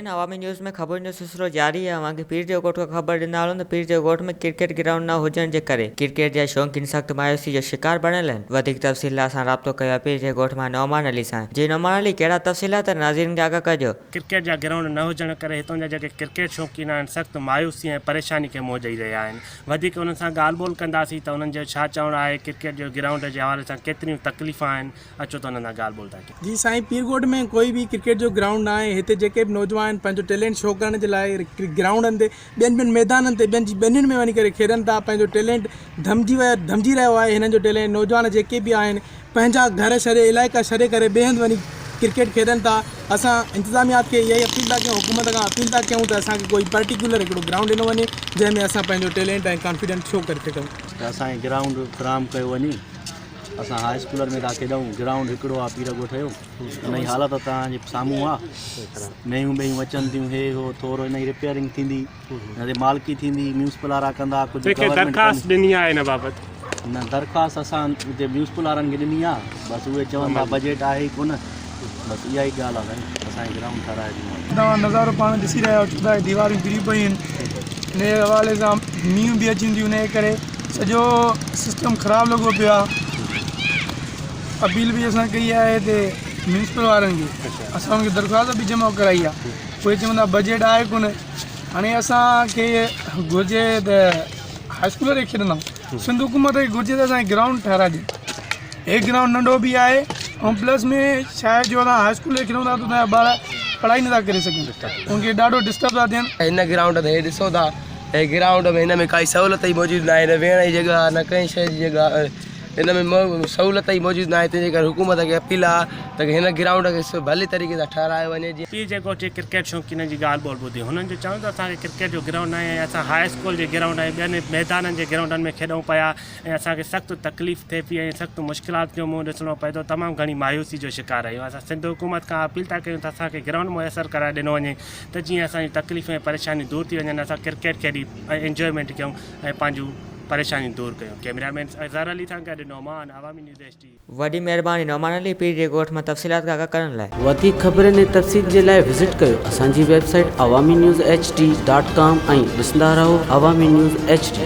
ناظرين عوامي نيوز ۾ خبرن جو سلسلو جاري آهي اوهان کي پير جو ڳوٺ کان خبر ڏيندا هلون ته پير جي ڳوٺ ۾ ڪرڪيٽ گرائونڊ نه هجڻ جي ڪري ڪرڪيٽ جا شوقين سخت مايوسي جو شڪار بڻيل آهن وڌيڪ تفصيل لاء اسان رابطو ڪيو آهي پير جي ڳوٺ مان نعمان علي سان جي نعمان علي ڪهڙا تفصيلات آهن ناظرين کي آگاهه ڪجو. ڪرڪيٽ جا گرائونڊ نه هجڻ ڪري هتان جا جيڪي ڪرڪيٽ شوقين آهن سخت مايوسي ۽ پريشاني کي منهن ڏئي رهيا آهن وڌيڪ انهن سان ڳالهه ٻولهه ڪنداسين ته انهن جو ڇا چوڻ آهي ڪرڪيٽ جو گرائونڊ جي حوالي سان ڪيتريون تڪليفون آهن اچو ته انهن سان ڳالهه ٻولهه ٿا ڪيون. جي سائين پيرڳوٺ ۾ ڪوئي به ڪرڪيٽ جو گرائونڊ نه آهي هتي جيڪي به نوجوان پنهنجو ٽيلينٽ شو ڪرڻ جي لاء گرائونڊن تي ٻين ٻين ميدانن تي ٻين جي ٻنين ۾ وڃي ڪري کيڏن ٿا پنهنجو ٽيلينٽ ڌمجي ويو ڌمجي رهيو آهي هنن جو ٽيلينٽ نوجوان جيڪي به آهن پنهنجا گهر ڇڏي علائقا ڇڏي ڪري ٻئي هنڌ وڃي ڪرڪيٽ کيڏن ٿا اسان انتظاميات کي اها ئي اپيل ٿا ڪيون حڪومت کان اپيل ٿا ڪيون ته اسان کي ڪوئي پرٽيڪيولر هڪڙو گرائونڊ ڏنو وڃي جنهن ۾ اسان پنهنجو ٽيلينٽ ۽ ڪانفيڊنٽ شو ڪري سگهون. ته اسان کي گرائونڊ فراهم ڪيو وڃي. اسان هاء اسڪولن ۾ ٿا کيڏون گرائونڊ هڪڙو آ پير ڳوٺ جو ان جي حالت توهان جي سامهون آ مينهون ٻيون اچن ٿيون هي هو ٿورو ان جي رپيئرنگ ٿيندي ان تي مالڪي ٿيندي ميونسپل وارا ڪندا ڪجهه ڪنهن کي درخواست ڏني آهي ان بابت؟ نه درخواست اسان هتي ميونسپل وارن کي ڏني آ بس اهي چون ٿا بجيٽ آهي ئي ڪونه بس اها ئي ڳالهه آ سائين اسان کي گرائونڊ ٺهرائي ڏنو وڃي. توهان نظارو پاڻ ڏسي رهيا آهيو چوڌاري ديواريون ڪري پيون آهن ان جي حوالي سان مينهن به اچن ٿيون ان جي ڪري سڄو سسٽم خراب لڳو پيو آهي اپيل به اسان ڪئي آهي هتي ميونسپل وارن کي اسان انهن کي درخواست به جمع ڪرائي آهي اهي چون ٿا بجيٽ آهي ڪونه هاڻي اسانکي گهرجي ته هاء اسڪول کي کيڏندا سنڌ حڪومت کي گهرجي ته اسانکي گرائونڊ ٺهرائي ڏي هي گرائونڊ ننڍو به آهي ۽ پلس ۾ ڇا آهي جو اسان هاء اسڪول کي کيڏون ٿا ته اتان جا ٻار پڙهائي نٿا ڪري سگهن ان کي ڏاڍو ڊسٽرب ٿا ٿين. هن گرائونڊ تي هي ڏسو ٿا هي گرائونڊ ۾ هن ۾ ڪائي سهولت ئي موجود ناهي نه ويهڻ جي جڳهه نه ڪنهن شيء جي جڳهه هن ۾ سهولت ئي موجود ناهي تنهن جي ڪري حڪومت کي اپيل آهي ته هن گرائونڊ کي ڀلي طريقي سان ٺهرايو وڃي جيئن. پير جي ڳوٺ جي ڪرڪيٽ شوقينن جي ڳالهه ٻولهه ٻڌي هنن جو چوڻ ته اسان کي ڪرڪيٽ جو گرائونڊ ناهي ۽ اسان هاء اسڪول جي گرائونڊ ۽ ٻين ميدانن جي گرائونڊن ۾ کيڏون پيا ۽ اسان کي سخت تڪليف ٿئي پئي ۽ سخت مشڪلات جو منهن ڏسڻو پئي ٿو تمام گهڻي مايوسي جو شڪار آهيون اسان سنڌ حڪومت کان اپيل ٿا ڪيون ته اسان کي گرائونڊ ميسر ڪرائي ڏنو وڃي ته جيئن اسان جون تڪليفون ۽ پريشانيون دور ٿي وڃن اسان ڪرڪيٽ کيڏي ۽ انجوائمينٽ ڪيون ۽ پنهنجون پريشانيون دور ڪيون ڪئميرا مين اظهر علي سان گڏ نعمان عوامي نيوز ايڇ ڊي. وڏي مهرباني نعمان علي پير جي ڳوٺ مان تفصيلات کان آگاهه ڪرڻ لاء. وڌيڪ خبرن ۽ تفصيل جي لاء وزٽ ڪيو اسان جي website Awami news H D dot com ۽ ڏسندا رهو عوامي نيوز ايڇ ڊي.